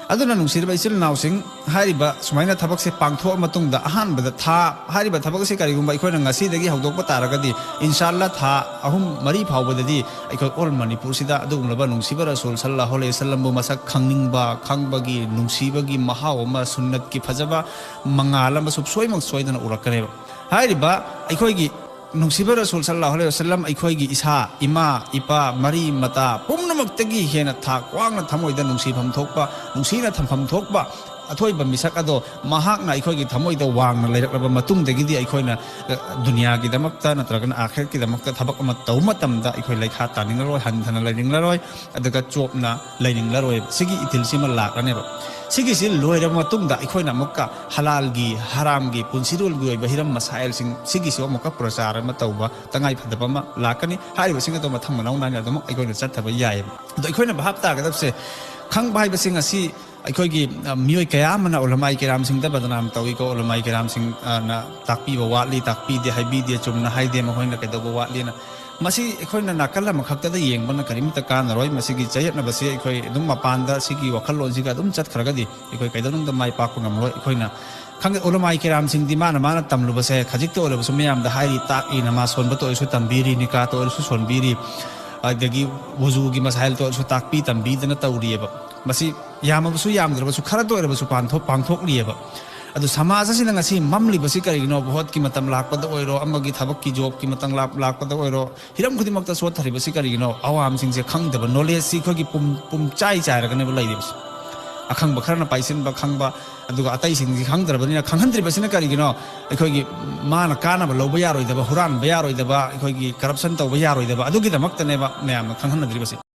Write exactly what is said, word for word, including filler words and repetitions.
ꯑꯗꯨꯅ ꯅꯨꯡꯁꯤꯔꯕ ꯏꯆꯤꯜ ꯏꯅꯥꯎꯁꯤꯡ, ꯍꯥꯏꯔꯤꯕ ꯁꯨꯃꯥꯏꯅ ꯊꯕꯛꯁꯦ ꯄꯥꯡꯊꯣꯛꯑ ꯃꯇꯨꯡꯗ ꯑꯍꯥꯟꯕꯗ ꯊꯥ, ꯍꯥꯏꯔꯤꯕ ꯊꯕꯛ ꯑꯁꯤ ꯀꯔꯤꯒꯨꯝꯕ ꯑꯩꯈꯣꯏꯅ ꯉꯁꯤꯗꯒꯤ ꯍꯧꯗꯣꯛꯄ ꯇꯥꯔꯒꯗꯤ, ꯏꯟꯁꯥ ꯑꯜꯂꯥ ꯊꯥ ꯑꯍꯨꯝ ꯃꯔꯤ ꯐꯥꯎꯕꯗꯗꯤ ꯑꯩꯈꯣꯏ ꯑꯣꯜ ꯃꯅꯤꯄꯨꯔꯁꯤꯗ ꯑꯗꯨꯒꯨꯝꯂꯕ ꯅꯨꯡꯁꯤꯕ ꯔꯁꯨꯜ ꯁꯜꯂꯥꯍꯨ ꯑꯂꯩꯍꯤ ꯋꯁꯜꯂꯝꯕꯨ ꯃꯁꯛ ꯈꯪꯅꯤꯡꯕ, ꯈꯪꯕꯒꯤ, ꯅꯨꯡꯁꯤꯕꯒꯤ ꯃꯍꯥꯎ ꯑꯃ, ꯁꯨꯟꯅꯠꯀꯤ ꯐꯖꯕ ꯃꯉꯥꯜ ꯑꯃ ꯁꯨꯡꯁꯣꯏꯃꯛ ꯁꯣꯏꯗꯅ ꯎꯔꯛꯀꯅꯦꯕ꯫ ꯍꯥꯏꯔꯤꯕ ꯑꯩꯈꯣꯏꯒꯤ ꯅꯨꯡꯁꯤꯕ ꯔꯁꯨꯜ ꯁꯜꯂꯥꯍꯨ ꯑꯂꯩꯍꯤ ꯋꯁꯜꯂꯝ ꯑꯩꯈꯣꯏꯒꯤ ꯏꯁꯥ, ꯏꯃꯥ, ꯏꯄꯥ, ꯃꯔꯤ ꯃꯇꯥ ꯄꯨꯝꯅꯃꯛꯇꯒꯤ ꯍꯦꯟꯅ ꯊꯥꯛ ꯋꯥꯡꯅ ꯊꯃꯣꯏꯗ ꯅꯨꯡꯁꯤꯐꯝ ꯊꯣꯛꯄ, ꯅꯨꯡꯁꯤꯅ ꯊꯝꯐꯝ ꯊꯣꯛꯄ ꯑꯊꯣꯏꯕ ꯃꯤꯁꯛ ꯑꯗꯣ ꯃꯍꯥꯛꯅ ꯑꯩꯈꯣꯏꯒꯤ ꯊꯃꯣꯏꯗ ꯋꯥꯡꯅ ꯂꯩꯔꯛꯂꯕ ꯃꯇꯨꯡꯗꯒꯤꯗꯤ ꯑꯩꯈꯣꯏꯅ, ꯑ, ꯗꯨꯅꯤꯌꯥꯒꯤꯗꯃꯛꯇ ꯅꯠꯇ꯭ꯔꯒꯅ ꯑꯥꯈꯤꯔꯠꯀꯤꯗꯃꯛꯇ ꯊꯕꯛ ꯑꯃ ꯇꯧꯕ ꯃꯇꯝꯗ ꯑꯩꯈꯣꯏ ꯂꯩꯈꯥ ꯇꯥꯅꯤꯡꯂꯔꯣꯏ, ꯍꯟꯊꯅ ꯂꯩꯅꯤꯡꯂꯔꯣꯏ, ꯑꯗꯨꯒ ꯆꯣꯞꯅ ꯂꯩꯅꯤꯡꯂꯔꯣꯏ꯫ ꯁꯤꯒꯤ ꯏꯊꯤꯜꯁꯤꯃ ꯂꯥꯛꯂꯅꯦꯕ꯫ ꯁꯤꯒꯤꯁꯤ ꯂꯣꯏꯔꯕ ꯃꯇꯨꯡꯗ ꯑꯩꯈꯣꯏꯅ ꯑꯃꯨꯛꯀ ꯍꯂꯥꯜꯒꯤ, ꯍꯔꯥꯝꯒꯤ, ꯄꯨꯟꯁꯤꯔꯣꯜꯒꯤ ꯑꯣꯏꯕ ꯍꯤꯔꯝ ꯃꯁꯥꯏꯜꯁꯤꯡ ꯁꯤꯒꯤꯁꯨ ꯑꯃꯨꯛꯀ ꯄ꯭ꯔꯆꯥꯔ ꯑꯃ ꯇꯧꯕ ꯇꯉꯥꯏ ꯐꯗꯕ ꯑꯃ ꯂꯥꯛꯀꯅꯤ꯫ ꯍꯥꯏꯔꯤꯕꯁꯤꯡ ꯑꯗꯣ ꯃꯊꯪ ꯃꯅꯥꯎ ꯅꯥꯏꯅ ꯑꯗꯨꯃꯛ ꯑꯩꯈꯣꯏꯅ ꯆꯠꯊꯕ ꯌꯥꯏꯌꯦꯕ꯫ ꯑꯗꯣ ꯑꯩꯈꯣꯏꯅ ꯚꯥꯞ ꯇꯥꯒꯗꯕꯁꯦ, ꯈꯪꯕ ꯍꯥꯏꯕꯁꯤ ꯉꯁꯤ ꯑꯩꯈꯣꯏꯒꯤ, ꯑ, ꯃꯤꯑꯣꯏ ꯀꯌꯥ ꯑꯃꯅ ꯎꯂꯃꯥꯏ ꯀꯤꯔꯥꯝꯁꯤꯡꯗ ꯕꯗꯅꯥꯝ ꯇꯧꯏꯀꯣ, ꯎꯂꯃꯥꯏ ꯀꯤꯔꯥꯝꯁꯤꯡ, ꯑ, ꯅ ꯇꯥꯛꯄꯤꯕ ꯋꯥꯠꯂꯤ, ꯇꯥꯛꯄꯤꯗꯦ, ꯍꯥꯏꯕꯤꯗꯦ, ꯆꯨꯝꯅ ꯍꯥꯏꯗꯦ, ꯃꯈꯣꯏꯅ ꯀꯩꯗꯧꯕ ꯋꯥꯠꯂꯤꯅ꯫ ꯃꯁꯤ ꯑꯩꯈꯣꯏꯅ ꯅꯥꯀꯜ ꯑꯃꯈꯛꯇꯗ ꯌꯦꯡꯕꯅ ꯀꯔꯤꯝꯇ ꯀꯥꯟꯅꯔꯣꯏ꯫ ꯃꯁꯤꯒꯤ ꯆꯌꯦꯠꯅꯕꯁꯤ ꯑꯩꯈꯣꯏ ꯑꯗꯨꯝ ꯃꯄꯥꯟꯗ ꯁꯤꯒꯤ ꯋꯥꯈꯜꯂꯣꯟꯁꯤꯒ ꯑꯗꯨꯝ ꯆꯠꯈ꯭ꯔꯒꯗꯤ ꯑꯩꯈꯣꯏ ꯀꯩꯗꯧꯅꯨꯡꯗ ꯃꯥꯏ ꯄꯥꯛꯄ ꯉꯝꯂꯣꯏ꯫ ꯑꯩꯈꯣꯏꯅ ꯈꯪꯗꯦ, ꯎꯂꯃꯥꯏ ꯀꯤꯔꯥꯝꯁꯤꯡꯗꯤ ꯃꯥꯅ ꯃꯥꯅ ꯇꯝꯂꯨꯕꯁꯦ ꯈꯖꯤꯛꯇ ꯑꯣꯏꯔꯕꯁꯨ ꯃꯌꯥꯝꯗ ꯍꯥꯏꯔꯤ, ꯇꯥꯛꯏ, ꯅꯃꯥꯖ ꯁꯣꯟꯕꯇ ꯑꯣꯏꯔꯁꯨ ꯇꯝꯕꯤꯔꯤ, ꯅꯤꯀꯥꯇ ꯑꯣꯏꯔꯁꯨ ꯁꯣꯟꯕꯤꯔꯤ, ꯑꯗꯒꯤ ꯋꯨꯖꯨꯒꯤ ꯃꯁꯥꯏꯜꯇ ꯑꯣꯏꯔꯁꯨ ꯇꯥꯛꯄꯤ ꯇꯝꯕꯤꯗꯅ ꯇꯧꯔꯤꯑꯕ꯫ ꯃꯁꯤ ꯌꯥꯝꯃꯕꯁꯨ ꯌꯥꯝꯗ꯭ꯔꯕꯁꯨ ꯈꯔꯇ ꯑꯣꯏꯔꯕꯁꯨ ꯄꯥꯡꯊꯣꯛ-, ꯄꯥꯡꯊꯣꯛꯂꯤꯑꯕ꯫ ꯑꯗꯨ ꯁꯃꯥꯖ ꯑꯁꯤꯅ ꯉꯁꯤ ꯃꯝꯂꯤꯕꯁꯤ ꯀꯔꯤꯒꯤꯅꯣ? ꯚꯣꯠꯀꯤ ꯃꯇꯝ ꯂꯥꯛꯄꯗ ꯑꯣꯏꯔꯣ, ꯑꯃꯒꯤ ꯊꯕꯛꯀꯤ ꯖꯣꯕꯀꯤ ꯃꯇꯝ ꯂꯥꯛ-, ꯂꯥꯛꯄꯗ ꯑꯣꯏꯔꯣ, ꯍꯤꯔꯝ ꯈꯨꯗꯤꯡꯃꯛꯇ ꯁꯣꯠꯊꯔꯤꯕꯁꯤ ꯀꯔꯤꯒꯤꯅꯣ? ꯑꯋꯥꯝꯁꯤꯡꯁꯦ ꯈꯪꯗꯕ, ꯅꯣꯂꯦꯖꯁꯤ ꯑꯩꯈꯣꯏꯒꯤ ꯄꯨꯝ-, ꯄꯨꯝꯆꯥꯏ ꯆꯥꯏꯔꯒꯅꯦꯕ ꯂꯩꯔꯤꯕꯁꯤ꯫ ꯑꯈꯪꯕ ꯈꯔꯅ ꯄꯥꯏꯁꯤꯟꯕ ꯈꯪꯕ, ꯑꯗꯨꯒ ꯑꯇꯩꯁꯤꯡꯁꯤ ꯈꯪꯗ꯭ꯔꯕꯅꯤꯅ, ꯈꯪꯍꯟꯗ꯭ꯔꯤꯕꯁꯤꯅ ꯀꯔꯤꯒꯤꯅꯣ? ꯑꯩꯈꯣꯏꯒꯤ ꯃꯥꯅ ꯀꯥꯟꯅꯕ ꯂꯧꯕ ꯌꯥꯔꯣꯏꯗꯕ, ꯍꯨꯔꯥꯟꯕ ꯌꯥꯔꯣꯏꯗꯕ, ꯑꯩꯈꯣꯏꯒꯤ ꯀꯔꯞꯁꯟ ꯇꯧꯕ ꯌꯥꯔꯣꯏꯗꯕ, ꯑꯗꯨꯒꯤꯗꯃꯛꯇꯅꯦꯕ ꯃꯌꯥꯝꯅ ꯈꯪꯍꯟꯅꯗ꯭ꯔꯤꯕꯁꯤ꯫